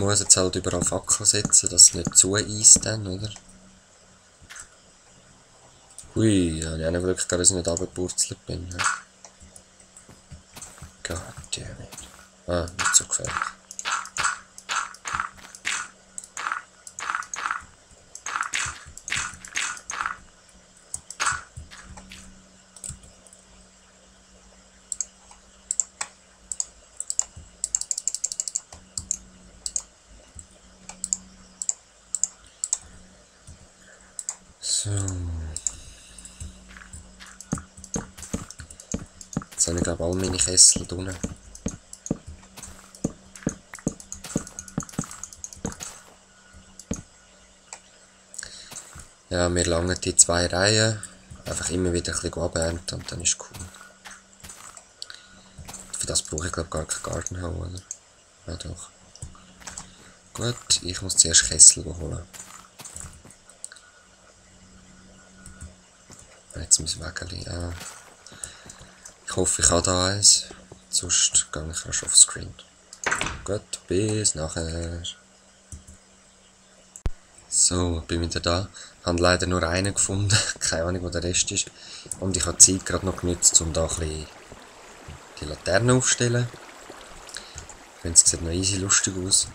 muss jetzt halt überall Fackeln setzen, dass es nicht zu eist dann, oder? Hui, ja, ich habe Glück, dass ich nicht runtergepurzelt bin. Ja. Goddammit. Ah, nicht so gefährlich. So. Jetzt habe ich glaube alle meine Kessel drinnen. Ja, wir langen die 2 Reihen. Einfach immer wieder ein bisschen abernten und dann ist cool. Für das brauche ich glaube gar keinen Garten haben, oder? Ja doch. Gut, ich muss zuerst Kessel holen. Jetzt mein Wägeli, ja. Ich hoffe, ich habe da eins. Sonst gehe ich rasch aufs Screen. Gut, bis nachher. So, bin wieder da. Ich habe leider nur einen gefunden. Keine Ahnung, wo der Rest ist. Und ich habe die Zeit gerade noch genutzt, um da ein bisschen die Laterne aufzustellen. Ich finde, es sieht noch easy lustig aus.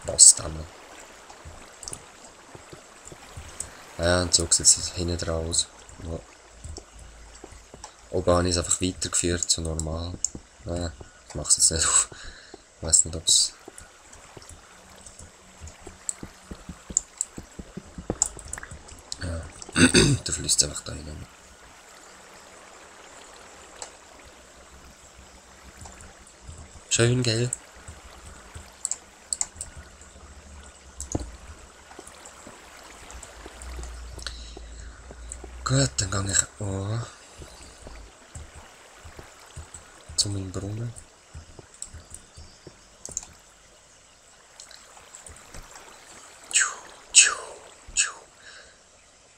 Passt auch noch. Ja, und so sieht es hinten dran aus. Ja. Oben habe ich es einfach weitergeführt, so normal. Nein, ich mache es jetzt nicht auf. Ich weiss nicht, ob es... Ja, da fließt es einfach da rein. Schön, gell? Gut, dann gehe ich zu meinem Brunnen.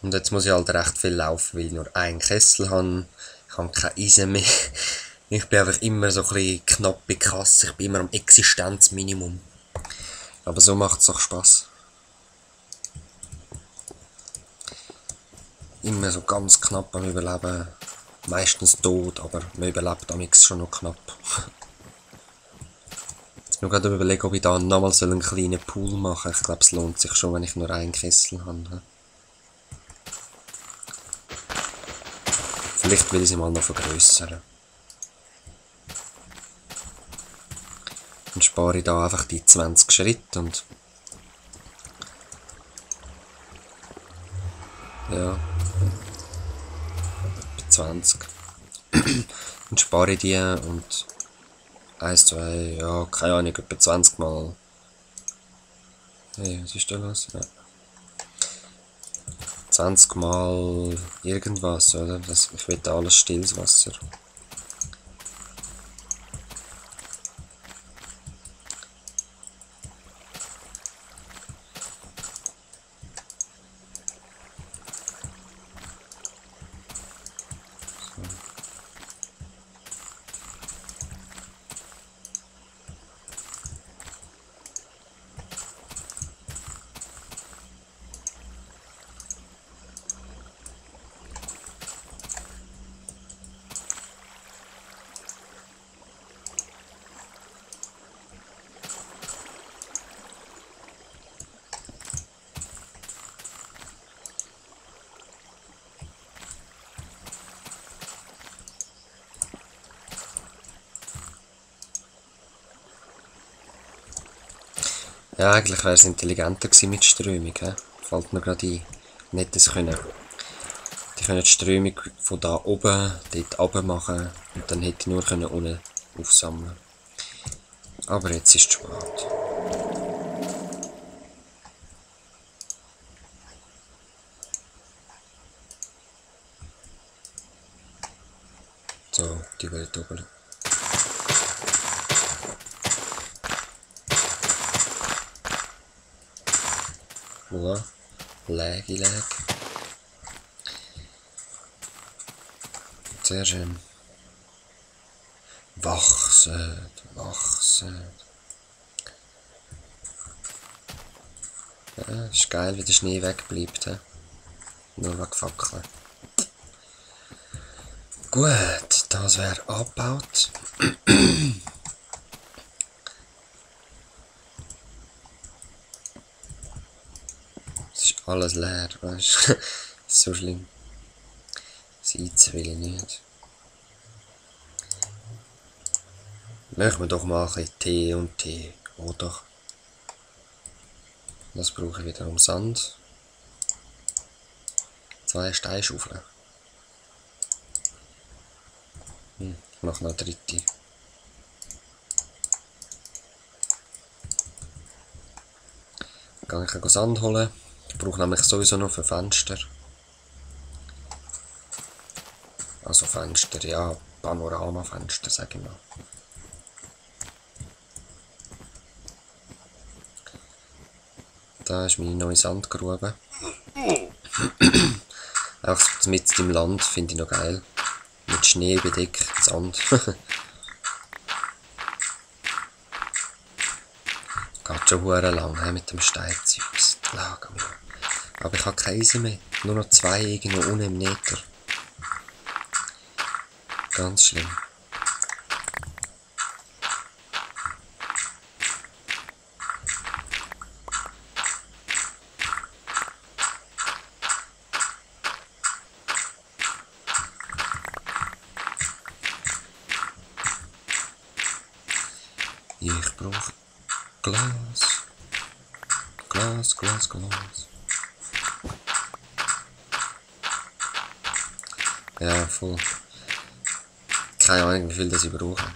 Und jetzt muss ich halt recht viel laufen, weil ich nur einen Kessel habe. Ich habe kein Eisen mehr. Ich bin einfach immer so ein bisschen knapp bei Kasse. Ich bin immer am Existenzminimum. Aber so macht es auch Spaß. Immer so ganz knapp am Überleben. Meistens tot, aber man überlebt am X schon noch knapp. Jetzt muss ich gerade überlegen, ob ich da nochmal so einen kleinen Pool machen soll. Ich glaube, es lohnt sich schon, wenn ich nur einen Kessel habe. Vielleicht will ich sie mal noch vergrössern. Dann spare ich da einfach die 20 Schritte und... Ja. 20. Dann spare ich die und... 1, 2, ja, keine Ahnung, etwa 20 Mal. Hey, was ist da los? Ja. 20 Mal irgendwas, oder? Ich will alles stilles Wasser. Ja, eigentlich wäre es intelligenter gewesen mit Strömung, he? Fällt mir gerade ein. Nicht das können. Die können die Strömung von da oben dort runter machen und dann hätte ich nur können unten aufsammeln. Aber jetzt ist es zu spät. So, die will ich oben. Voilà. Lägi. Sehr schön. Wachsen. Ja, ist geil, wie der Schnee wegbleibt. He? Nur wegen Fackeln. Gut, das wäre abgebaut. Es ist alles leer, weißt du? So schlimm. Das Eizen will ich nicht. Machen wir doch mal ein bisschen Tee und Tee, oder? Das brauche ich wieder um Sand. 2 Steinschaufeln. Ich mache noch eine dritte. Dann kann ich Sand holen. Ich brauche nämlich sowieso noch für Fenster. Also Fenster, ja, Panoramafenster, sage ich mal. Da ist meine neue Sandgrube. Auch mit im Land finde ich noch geil. Mit Schnee bedeckt, Sand. Geht schon hure lang mit dem Steinzeugs. Aber ich habe keine Eisen mehr. Nur noch 2 irgendwo unten im Nether. Ganz schlimm. Ich brauche Glas. Glas, Glas, Glas. Ja, voll. Keine Ahnung, wie viel das ich brauche.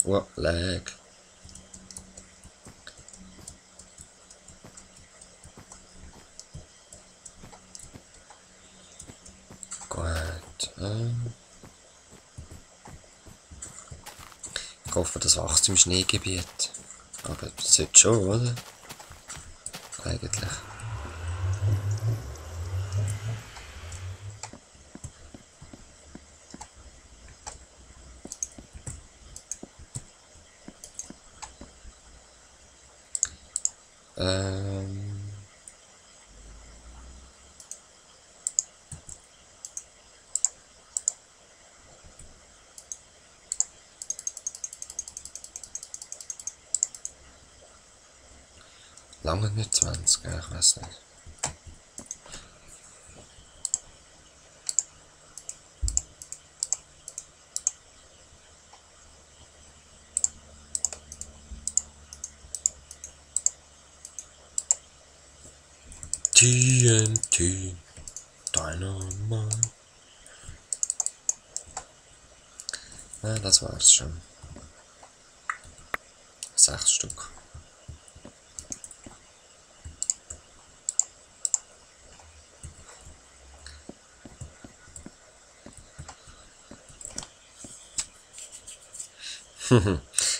Oh, lag. Gut. Ich hoffe, das wächst im Schneegebiet. Aber das sollte schon, oder? Eigentlich. Lange nicht 20, ja, ich weiß nicht. TNT Dynamite. Ja, das war's schon. 6 Stück.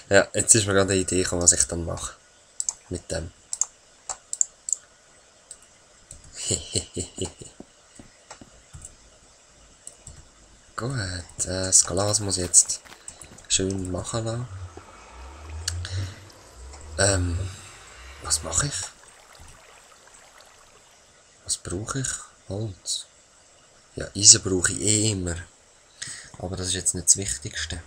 Ja, jetzt ist mir gerade eine Idee gekommen, was ich dann mache. Mit dem. Gut, das Glas muss ich jetzt schön machen lassen. Was mache ich? Was brauche ich? Holz. Ja, Eisen brauche ich eh immer. Aber das ist jetzt nicht das Wichtigste.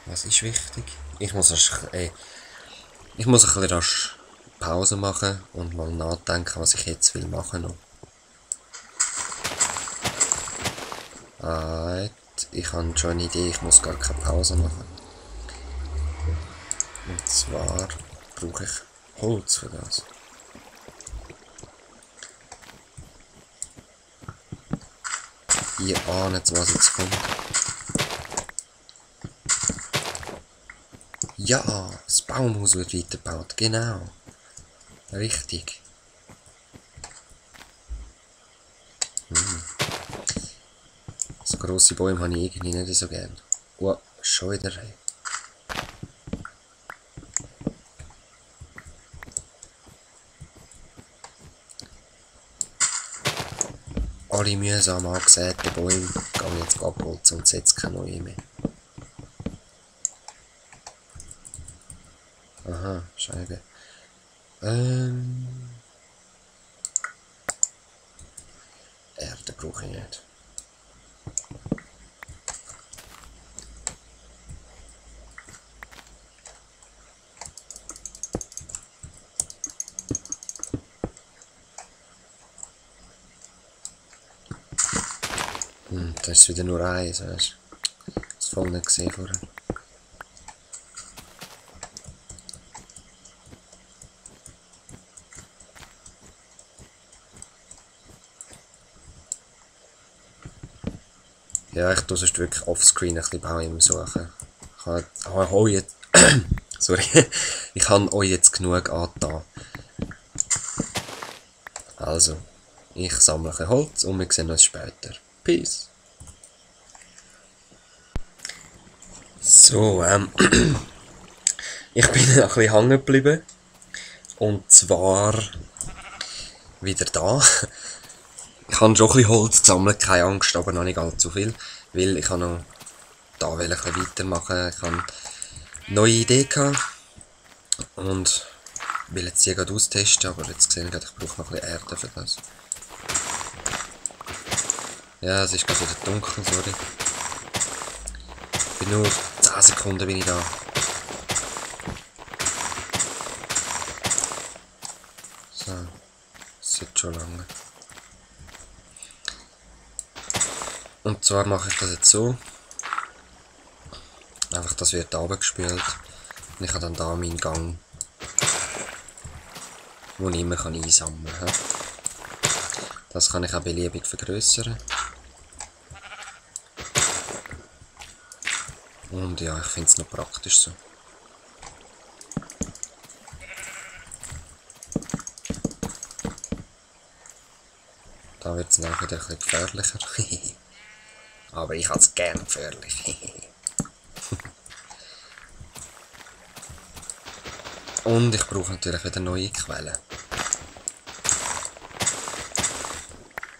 Was ist wichtig? Ich muss ein bisschen rasch Pause machen und mal nachdenken, was ich jetzt will machen noch. Ich habe schon eine Idee, ich muss gar keine Pause machen. Und zwar brauche ich Holz für das. Ihr ahnt, was jetzt kommt. Ja, das Baumhaus wird weitergebaut, genau. Richtig. grosse Bäume habe ich irgendwie nicht so gern. Oh, schon wieder rein. Alle mühsam angesägten Bäume gehe ich jetzt abholzen und setze keine neuen mehr. Aha, Scheibe. Erde brauche ich nicht. Da ist wieder nur eins, weißt du? Das voll nicht gesehen vorher. Ja, ich tue sonst wirklich offscreen ein bisschen Bäume suchen. Ich habe euch jetzt... Sorry. Ich habe euch jetzt genug angetan. Also, ich sammle ein Holz und wir sehen uns später. Peace. So, ich bin ein bisschen hängen geblieben. Und zwar wieder da. Ich habe schon ein bisschen Holz gesammelt, keine Angst, aber noch nicht allzu viel. Weil ich habe noch da ein bisschen weitermachen. Ich habe eine neue Idee gehabt. Und will jetzt die gerade austesten, aber jetzt sehe ich gerade, ich brauche noch ein bisschen Erde für das. Ja, es ist gerade wieder dunkel, sorry. Ich bin nur 10 Sekunden bin ich da. So, das ist schon lange. Und zwar mache ich das jetzt so. Einfach, das wird runtergespült. Und ich habe dann da meinen Gang, den ich immer einsammeln kann. Das kann ich auch beliebig vergrößern. Und ja, ich finde es noch praktisch so. Da wird es nachher wieder ein bisschen gefährlicher. Aber ich habe es gern gefährlich. Und ich brauche natürlich wieder neue Quellen.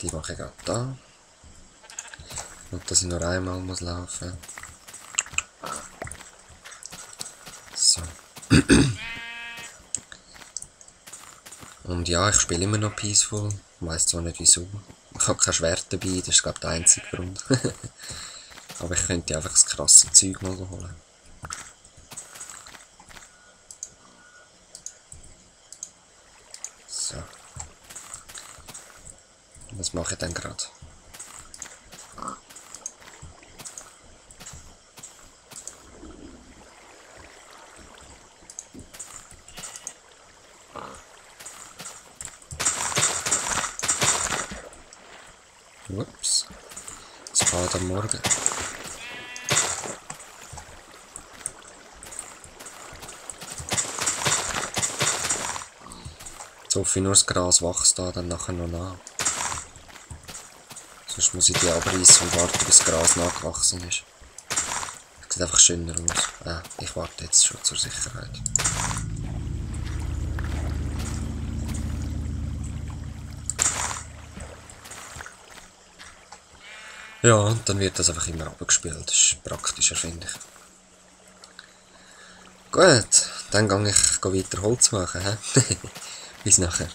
Die mache ich gerade da. Und dass ich nur einmal muss laufen. So. Und ja, ich spiele immer noch Peaceful. Ich weiss zwar nicht wieso. Ich habe kein Schwert dabei, das ist glaube ich der einzige Grund. Aber ich könnte einfach das krasse Zeug mal holen. So. Was mache ich dann gerade? Ups. Das Bad am Morgen. Jetzt hoffe ich nur, das Gras wächst da dann nachher noch nach. Sonst muss ich die abreißen und warten, bis das Gras nachgewachsen ist. Das sieht einfach schöner aus. Ich warte jetzt schon zur Sicherheit. Ja, und dann wird das einfach immer abgespielt. Das ist praktischer, finde ich. Gut, dann gehe ich weiter Holz machen. Bis nachher.